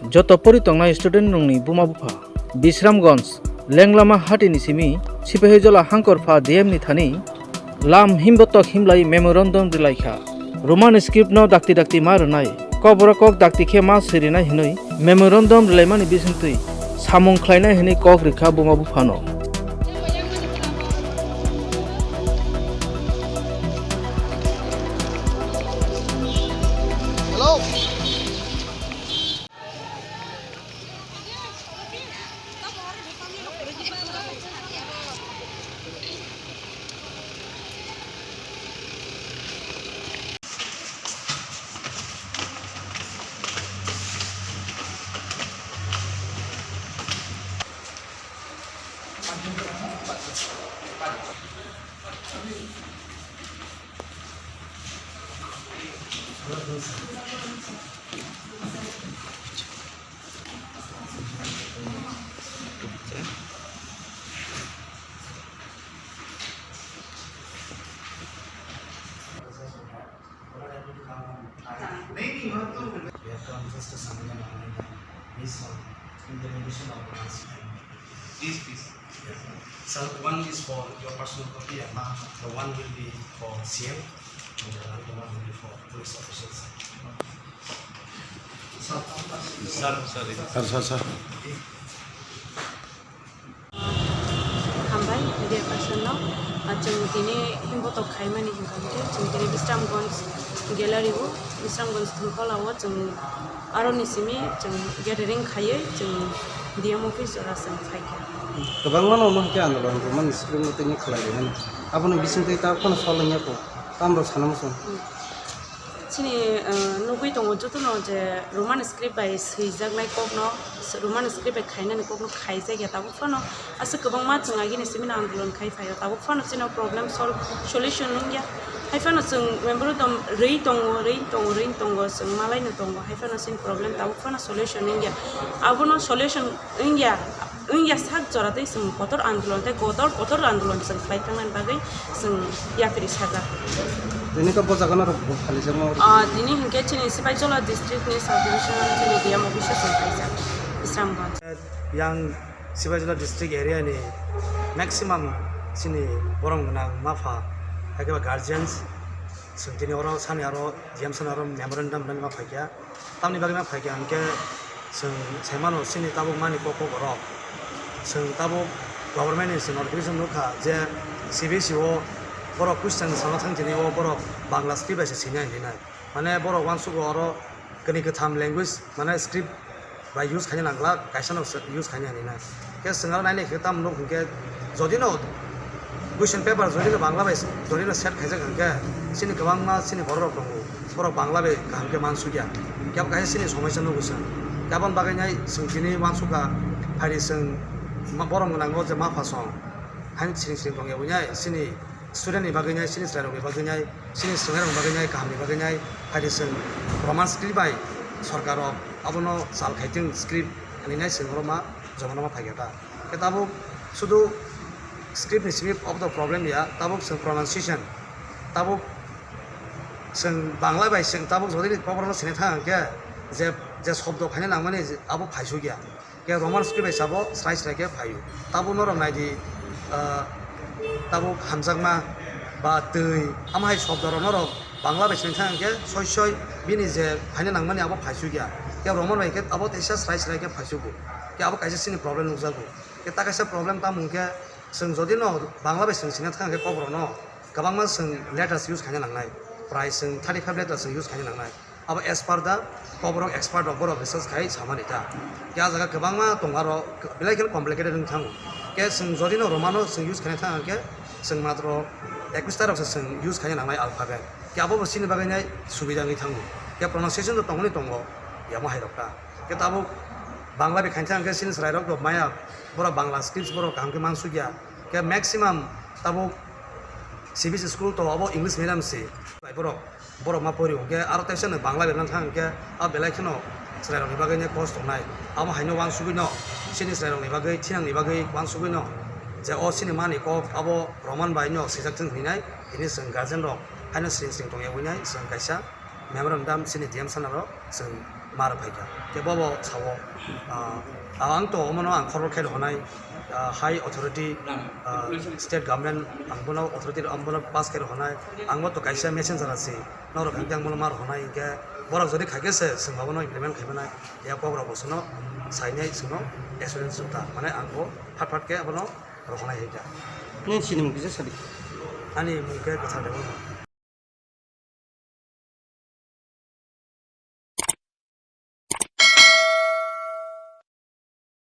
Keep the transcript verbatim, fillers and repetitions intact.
Joto pori tongnai student rokni buma bupha, Bisramganj lenglama hatini simi Sipahijola Hangkorpha D M ni thani lam himbotok himlai memorandum rilaikha. Roman script no dakti dakti ma rwnai, kokborok kok dakti khe ma swirinai hinwi memorandum rilaimani bisingtwi samung khlainai hinwi kok rikha buma buphano. We have come just to submit an amendment based on implementation of the last time. Please, please. Yes, sir. Sir, one is for your personal copy and the one will be for C M and the other one will be for police officials. Sir, sir, sir. Sir, sir, sir. Hambai, media person no. Ah, chwng tini himbotok khaimani hinkha hwnkhe, chwng tini Bisramganj gallery o, Bisramganj thwngkhwla o chwng aroni simi chwng gathering khaiwi chwng D M office jora chwng phaikha. Kwbangma no omo hwnkhe andolon rwmani script no tini khlai rwmani. Aboni bisingtwi ta phano sol wngya kho, tamrok sana muchung. Hmm. Chini, eh, nugwi tongo jotono je Roman script bai swijaknai kokno, Roman script bai khainani kokno khaijakya tabuk phano. Aswk kwbangma chwng agini simi no andolon khai phaio, tabuk phano chini problem solve, solution wngya. Hai phano chwng memorandum rwi tongo, rwi tongo, rwi tongo, chwng malaino tongo. Hai phano chini problem tabuk phano solution wngya. Abono solution wngya, wngya sak jora tei chwng kotor andolon tei kotor, kotor andolon chwng khlai thangnani bagwi chwng yapri sajak. Tini to bo jaga norok bo khalijakma. Ah, tini hinkhe chini Sipaijala district ni sub division chini D M office o chwng khaijak, Bisramganj. Yang Sipaijala district area ni maximum chini borok gwnang mapha, hai khe ba guardians, chwng tini oro sani aro D M sani aro memorandum rwna ma phaikha. Tamni bagwi ma phaikha hwnkhe chwng sai mano chini tabuk mani kok kok rok. Chwng tabuk government ni chwng notification nukha je C B S E o borok question sana thang tini o borok Bangla script bai se sinai hinwi nai. Mane borok uansugo oro kwnwi kwtham language mane script bai use khaina nangla, kaisa no se use khaina hinwi nai. Khe chwng aro nainai khe tamo nuk hinkhe jodi no question paper jodi no Bangla bai jodi no set khaijak hinkhe chini kwbangma chini borok rok tongo, borok Bangla bai kaham khe mansukya. Khe abo kaisa chini somosya nugo chwng. Khe aboni bagwi nai chwng tini uansukha, phaidi chwng ma-, borok gwnango je mapha song haino siring siring tongya wngnai chini student ni bagwi nai, chini chwrairokni bagwi nai, chini swngnairokni bagwi nai, kahamni bagwi nai, phaidi chwng Roman script bai sorkar rok abono chal khaitwng script hinwi nai chwng oro ma joma no ma phaikha ta. Khe tabuk sudu script ni simi obo to problem ya, tabuk chwng pronunciation, tabuk chwng Bangla bai chwng tabuk jodi ni kokborok no sinai thang khe je, je shobdo phaina nangmani abo phaisukya. Khe Roman script bai sabo srai srai khe phaio. Tabuk norok naidi, ah, tabuk hamjakma ba twi, amo hai shobdo rok norok Bangla bai sini thang khe soi soi bini je phaina nangmani abo phaisukya. Khe Roman bai khe abo teisa srai srai khe phaisugo. Khe abo kaisa chini problem nukjago. Khe ta kaisa problem tamo hwnkhe chwng jodi no Bangla bai chwng sini thang khe kokborok no kwbangma chwng letters use khaina nangnai. Prai chwng thirty five letters chwng use khaina nangnai. Abo as per the kokborok expert rok borok research khai samani ta. Khe ah jaga kwbangma tongo aro belai kheno complicated wng thango. Khe chwng jodi no Romano chwng use khaina thang khe chwng matro ekwis ta rok se chwng use khaina nangnai alphabet. Khe abo bo chini bagwi nai subida wngwi thango. Khe pronunciation rok tongmani tongo yamo hai rok ta. Khe tabuk Bangla bai khaina thang khe chini chwrai rok rok maya borok Bangla scripts borok kaham khe mansukya. Khe maximum tabuk C B S E school to abo English medium se. Bai borok Borok ma pori hwnkhe aro teisa no Bangla berna thang hwnkhe a belai kheno chwrairokni bagwi no kosto wngnai. Amo haino uansugwi no chini chwrairokni bagwi thinangni bagwi uansugwi no je o chini mani kok abo Roman bai no swijak thung hinwi nai, tini chwng guardian rok haino sring sring tongya wngnai chwng kaisa memorandum chini D M sana rok chwng Mar phaikha. Khe bobo sao, ah, ang to omono ang khorok khe rwnai, ah, high authority, ah, state government ang bono authority ang bono pass khe rwnai, ang bo to kaisa messenger asi, norok hwnkhe ang bono mar rwnai, hwnkhe borok jodi khaikhe se chwng abono implement khaimanai, ya kok rok bo chwngno sainai chwngno assurance rwkha, mane ang bo phat phat khe abono rwnai hwnkha. Nini sinimung kisa sadi. Ani mung khe Kwthar Debbarma.